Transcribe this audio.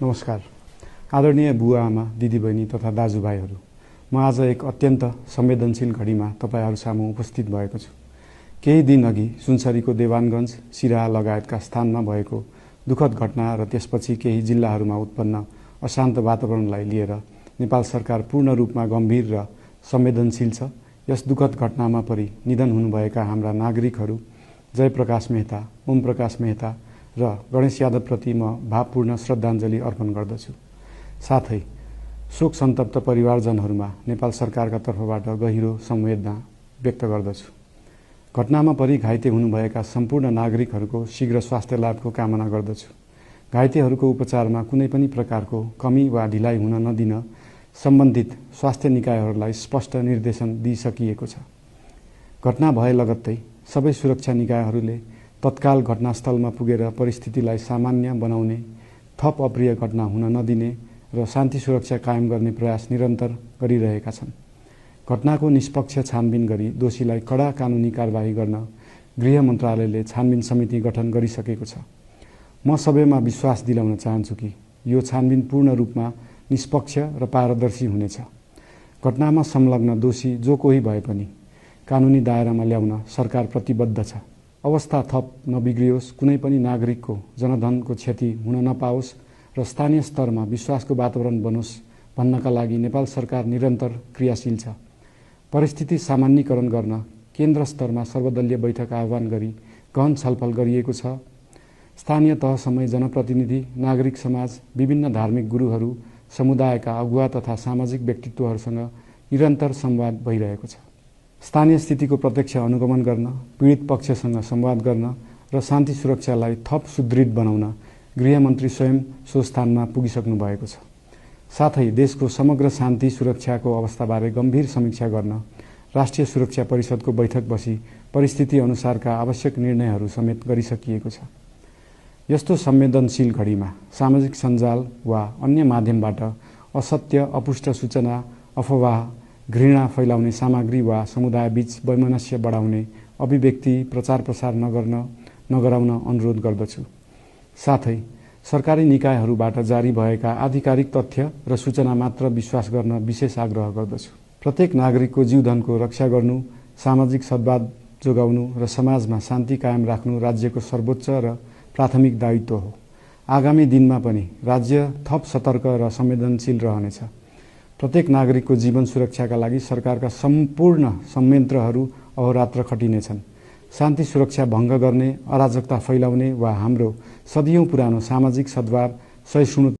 नमस्कार। आदरणीय बुवा आमा, दिदीबहिनी तथा दाजुभाइहरू, म आज एक अत्यन्त संवेदनशील घडीमा तपाईहरू सामु उपस्थित भएको छु। केही दिन अघि सुनसरीको देवानगञ्ज, सिराहा लगायतका स्थानमा भएको दुःखद घटना र त्यसपछि केही जिल्लाहरूमा उत्पन्न अशान्त वातावरणलाई लिएर नेपाल सरकार पूर्ण रूपमा गम्भीर र संवेदनशील छ। यस दुःखद घटनामा परि निधन हुनुभएका हाम्रा नागरिकहरू जयप्रकाश मेहता, ओम प्रकाश मेहता र गणेश यादवप्रति म भावपूर्ण श्रद्धाञ्जली अर्पण गर्दछु। साथै शोक सन्तप्त परिवारजनहरूमा नेपाल सरकारका तर्फबाट गहिरो संवेदना व्यक्त गर्दछु। घटनामा परि घाइते हुनुभएका सम्पूर्ण नागरिकहरूको शीघ्र स्वास्थ्य लाभको कामना गर्दछु। घाइतेहरूको उपचारमा कुनै पनि प्रकारको कमी वा ढिलाइ हुन नदिन सम्बन्धित स्वास्थ्य निकायहरूलाई स्पष्ट निर्देशन दिइसकिएको छ। घटना भए लगत्तै सबै सुरक्षा निकायहरूले तत्काल घटनास्थलमा पुगेर परिस्थितिलाई सामान्य बनाउने, थप अप्रिय घटना हुन नदिने र शान्ति सुरक्षा कायम गर्ने प्रयास निरन्तर गरिरहेका छन्। घटनाको निष्पक्ष छानबिन गरी दोषीलाई कडा कानुनी कारबाही गर्न गृह मन्त्रालयले छानबिन समिति गठन गरिसकेको छ। म सबैमा विश्वास दिलाउन चाहन्छु कि यो छानबिन पूर्ण रूपमा निष्पक्ष र पारदर्शी हुनेछ। घटनामा संलग्न दोषी जो कोही भए पनि कानुनी दायरामा ल्याउन सरकार प्रतिबद्ध छ। अवस्था थप नबिग्रियोस्, कुनै पनि नागरिकको जनधनको क्षति हुन नपाओस् र स्थानीय स्तरमा विश्वासको वातावरण बनोस् भन्नका लागि नेपाल सरकार निरन्तर क्रियाशील छ। परिस्थिति सामान्यीकरण गर्न केन्द्र स्तरमा सर्वदलीय बैठक आह्वान गरी गहन छलफल गरिएको छ। स्थानीय तहसम्म जनप्रतिनिधि, नागरिक समाज, विभिन्न धार्मिक गुरुहरू, समुदायका अगुवा तथा सामाजिक व्यक्तित्वहरूसँग निरन्तर संवाद भइरहेको छ। स्थानीय स्थितिको प्रत्यक्ष अनुगमन गर्न, पीडित पक्षसँग संवाद गर्न र शान्ति सुरक्षालाई थप सुदृढ बनाउन गृहमन्त्री स्वयं सो स्थानमा पुगिसक्नु भएको छ। साथै देशको समग्र शान्ति सुरक्षाको अवस्थाबारे गम्भीर समीक्षा गर्न राष्ट्रिय सुरक्षा परिषदको बैठक बसी परिस्थिति अनुसारका आवश्यक निर्णयहरू समेत गरिसकिएको छ। यस्तो संवेदनशील घडीमा सामाजिक सञ्जाल वा अन्य माध्यमबाट असत्य, अपुष्ट सूचना, अफवाह, घृणा फैलाउने सामग्री वा समुदायबीच वैमनस्य बढाउने अभिव्यक्ति प्रचार प्रसार नगराउन अनुरोध गर्दछु। साथै सरकारी निकायहरूबाट जारी भएका आधिकारिक तथ्य र सूचना मात्र विश्वास गर्न विशेष आग्रह गर्दछु। प्रत्येक नागरिकको जीवधनको रक्षा गर्नु, सामाजिक सद्भाव जोगाउनु र समाजमा शान्ति कायम राख्नु राज्यको सर्वोच्च र प्राथमिक दायित्व हो। आगामी दिनमा पनि राज्य थप सतर्क र संवेदनशील रहनेछ। प्रत्येक नागरिकको जीवन सुरक्षाका लागि सरकारका सम्पूर्ण संयन्त्रहरू अहोरात्र खटिनेछन्। शान्ति सुरक्षा भङ्ग गर्ने, अराजकता फैलाउने वा हाम्रो सदियौं पुरानो सामाजिक सद्भाव, सहिष्णुता